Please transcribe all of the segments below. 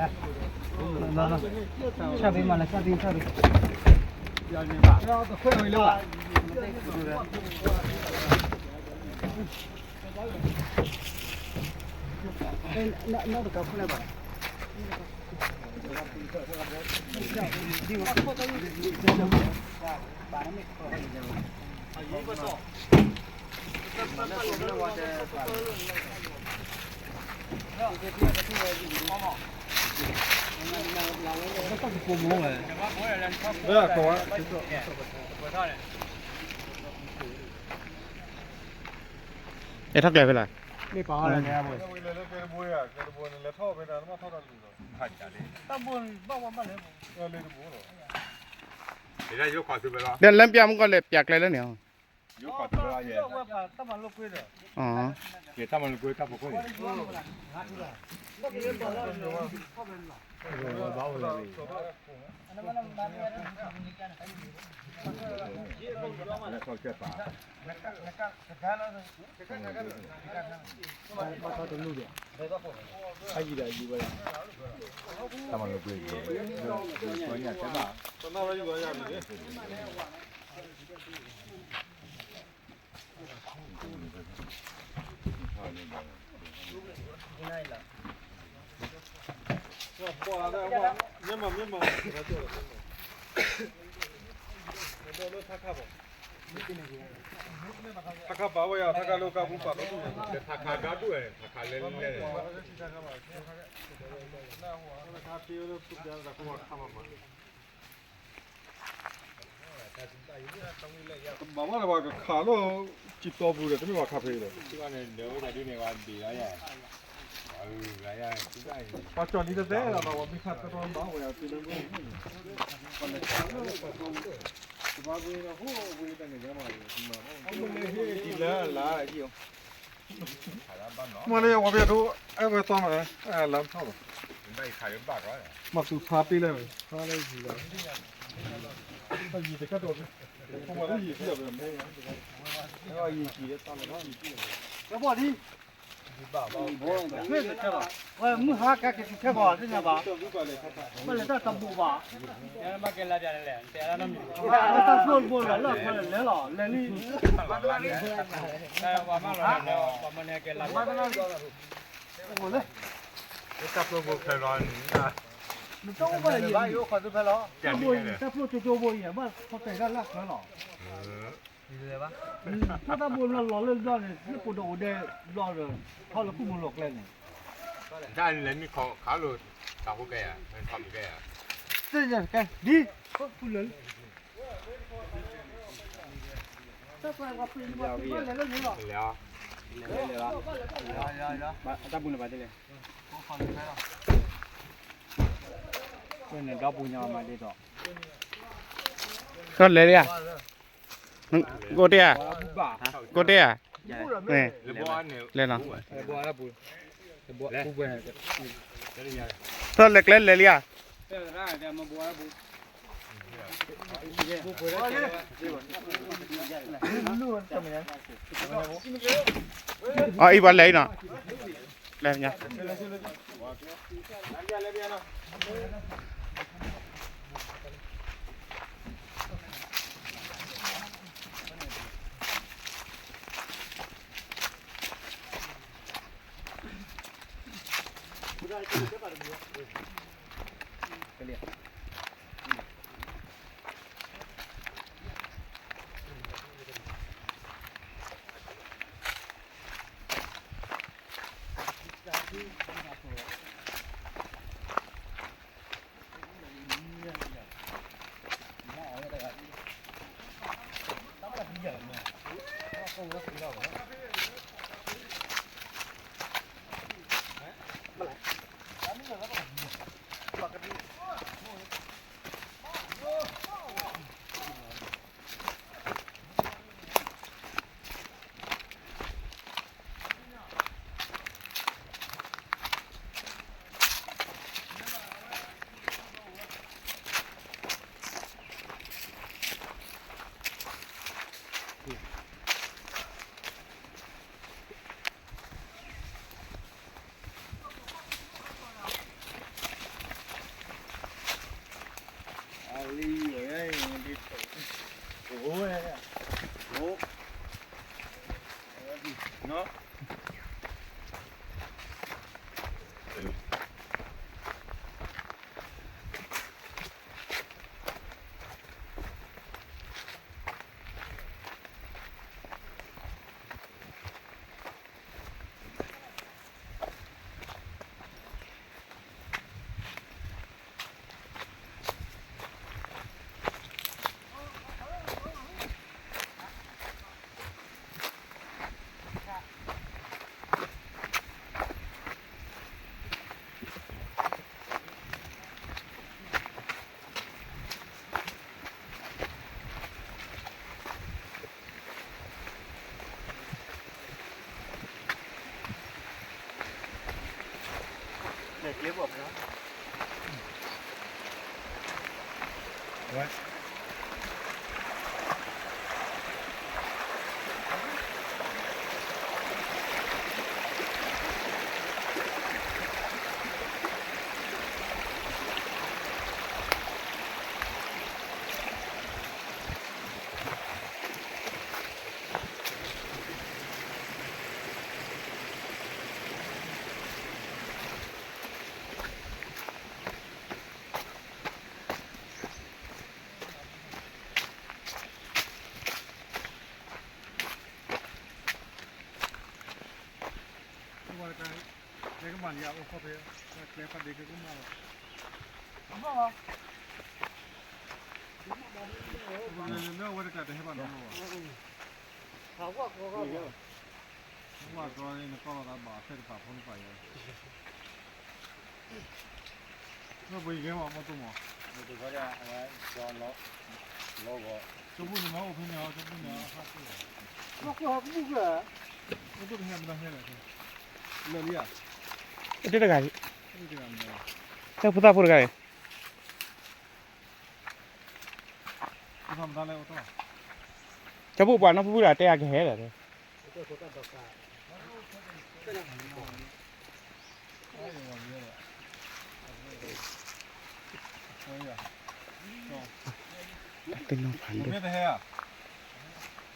ဆၣ်ဘ့မးလၢဆၣ်ဘ့ဆၣ်ဘ့ အဲထီၣ်ကျဲဖဲလဲၣ် မ့ၢ်ပာ်အီၤလဲၣ် ဒီးလမ်းပြမူကီၢ်လဲၣ် ပြကျဲလၢန့ၣ် တၢ်မၤလိကွ့တၢ်ဖိခိၣ်န့ၣ် တၢ်မၤလိကွ့ ထါခါပာ်ဝဲယၤ ထါခါလၢကၢ်ပူၤပာ်လီၤ ထါခါဘၣ်ဒူၣ်ဝဲန့ၣ် ထါခါလၢလၢ ဘၣ်မ့ၢ်လၢပှၤကခးလၢ ကံၢ်တီပူၤဒီး တမ့ၢ်ပှၤခးဖဲအံၤလီၤ ပှၤကၠီၣ်လံတသ့လီၤ ပှၤမ့ၢ်ခးတရီမၤဝဲအီၤ တုၤလၢမုၢ် တဘၣ်ဝဲဒီး ဟိဝဲတၢ်န့ၣ် လၢမၤဝဲ မ့ၢ်လၢဟ့ၣ်ဒ်လၢအလါအံၤ မ့ၢ်လၢယဝဲဖဲဒိ အဲၣ်ဝဲသီမး အဲၣ်လါထီၣ်ဘၣ် မၤသူဖါပ့ၢ်လဲၣ် ဖါလၢယံၤလီၤ ယံၤတကဲးဒီး ဖိမၤလၢယံၤကံၢ်အီၤ ယံၤကံၢ်လၢသီလီၤ ဝဲမုၢ်ဟါကဲက့ၤတုၤခဲဘၣ် သ့ၣ်ညါဘၣ် ဘၣ်လဲၤတၢ်တဘူးဘၣ် တၢ်ဖျိတဘိလီၤ လၢအဖျိလဲၤလီၤ လဲၤလံ တၢ်ဖျိဘိခဲလီၤ နတအိၣ်ဘၣ်ယံၤဘၣ်ယိၣ်ခီသူဖဲလီၤ တၢ်ဖျိကၠိကၠိဘိအံၤ ဘၣ်ဖီတဲာ်တၢ်လၢအချၢလီၤ ထီၣ်တၢ်ဘိလီၤလီၤလၢလီၢ်န့ၣ် လၢပဒိၣ်အိၣ်ဒဲးဘျီဒီး ထီၣ်လၢခိၣ်မူလီၤကျဲန့ၣ် တၢ်လဲၤမံခီခးလိာ် တၢ်ဖိကဲယၤ ထီၣ်မံကဲယၤ သ့ၣ်ညါကဲ ဒ် ဖုလၢ လဲၤအီၤ လဲၤအီၤ တၢ်ပူၤန့ၣ်ဘၣ်တလဲၣ် န့ၣ်ဒီပူၤညါမၤဒ်သိး ထီၣ်လဲၤလံဧါ ကိးတ့ၢ်ဧါ ကိးတ့ၢ်ဧါ လဲၤလီၤ ထီၣ်လဲၤကျဲလဲၤလံဧါ အအံၤပှၤလဲၤအံၤနီၤ လဲၤညါ လၢဝဲတကးတဟဲဘၣ်နီၤ, ဝၣ်ကီနကီၢ်လီၤသးဘၣ်ဖဲတပာ်ဖိနပာ်ယၤ, မ့ၢ်ပှၤယကဲမၤမီၢ်တိၢ်မး, လီဂီၤ, ကၠိပူၣ်န့ၣ်မ့ၢ်အိၣ်ဖဲန့ၣ်အီၤ, ကၠိပူၣ်န့ၣ်အီၤ, အိၣ်တဟဲမတၤဟဲလီၤ, လၢာ်လံဧါ, အိၣ်တ့ၢ်တဂၤလံ, တၢ်ဖိသၣ်ဖိတဂၤအံၤ ကၠိပူၣ်ပှၤနီၢ်ဖုဖုဒီးတဲအကဟဲဒီး, တနီၤဖးဒိၣ်,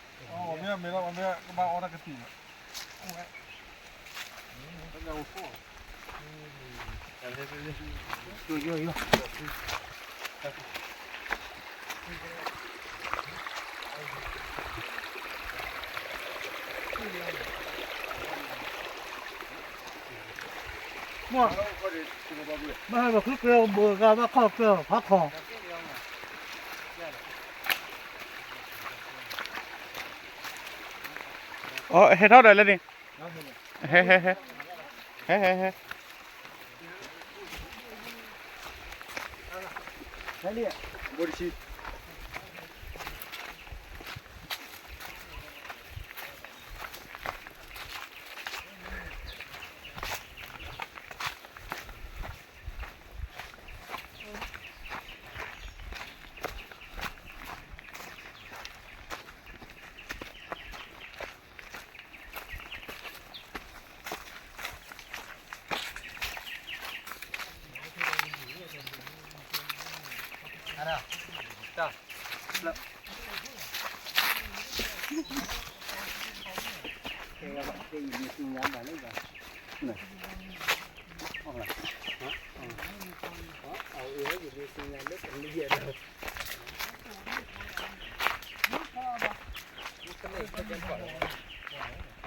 မ့ၢ်ဟဲလီၤဃုကျဲဘၢဂၤဘၣ်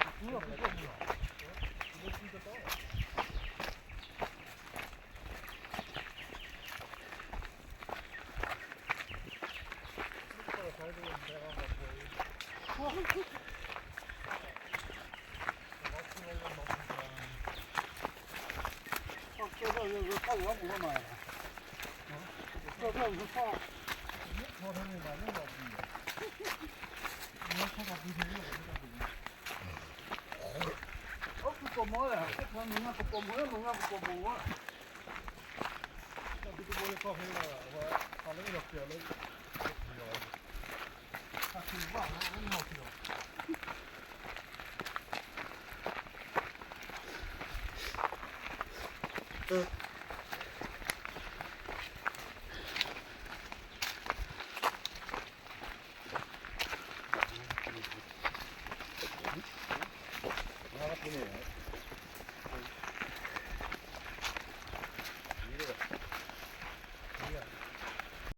ခီၣ်ကျဲဖးခီ, အဟဲထီၣ်ဒီးလၢန့ၣ်, ဟဲ ဟဲ ဟဲ ဟဲ ဟဲ ဟဲ ဟဲ